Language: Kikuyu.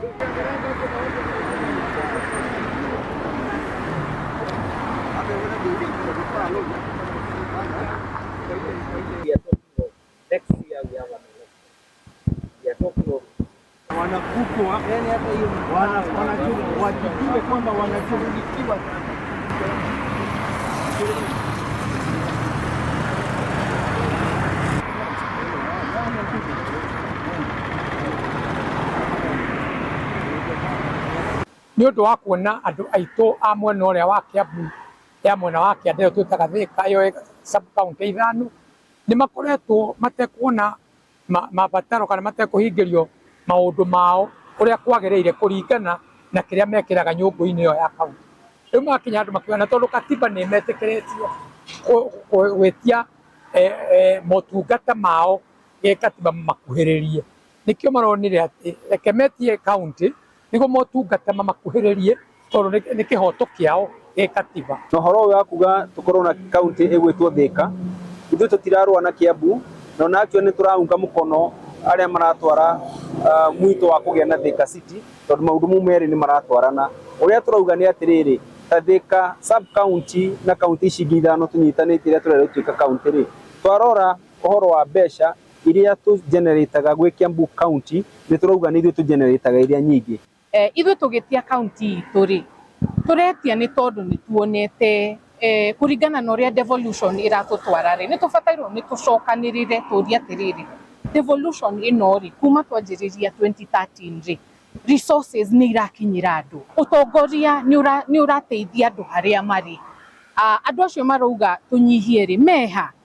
We are talking of next year we have an election. We are talking of Wanakukwa wajijue kwamba wanashughulikiwa. Nĩ ũndũ wa kuona andũ aitũ a mwena ũrĩa wa Kiambu ya mwena wa kĩanda ĩyo twĩtaga Thika, ĩyo ĩ sub county ithano, nĩ makoretwo matekuona mabataro kana matekũhingĩrio maũndũ mao ũrĩa kwagĩrĩire kũringana na kĩrĩa mekĩraga nyũngũ-inĩ ĩyo ya kaunti. Rĩu makinya andũ makiuga na tondũ katiba nĩ ĩmetĩkĩrĩtie gwĩtia motungata mao gĩkatiba mamakuhĩrĩrie, nĩkĩo maronire atĩ reke metie kaunti nĩguo motungata mamakuhĩrĩrie tondũ nĩ kĩhoto kĩao gĩkatiba. Na ũhoro ũyũ wa kuga tũkorwo na kaunti ĩgwĩtwo Thika, ithuĩ tũtirarũa na Kiambu, na ona actually nĩ tũraunga mũkono arĩa maratwara mwito wa kũgĩa na Thika City, tondũ maũndũ mau merĩ nĩ maratwarana. Ũrĩa tũrauga nĩ atĩrĩrĩ, ta Thika sub county na kaunti ici ingĩ ithano tũnyitanĩte iria tũrenda gũtuĩka kaunti rĩ, twarora ũhoro wa mbeca iria tũ generate-aga gwĩ Kiambu County, nĩ tũrauga nĩ ithuĩ tũ generate-aga iria nyingĩ. Ithuĩ tũgĩtia kaunti itũ rĩ, tũretia nĩ tondũ nĩ tuonete kũringana na ũrĩa devolution ĩratũtwara rĩ, nĩ tũbatairwo nĩ tũcokanĩrĩre tũrie atĩrĩrĩ, devolution ĩno rĩ, kuma twanjĩrĩria 2013 rĩ, resources nĩ irakinyĩra andũ, ũtongoria nĩ ũrateithia andũ harĩa marĩ. Andũ acio marauga tũnyihie rĩ, meha?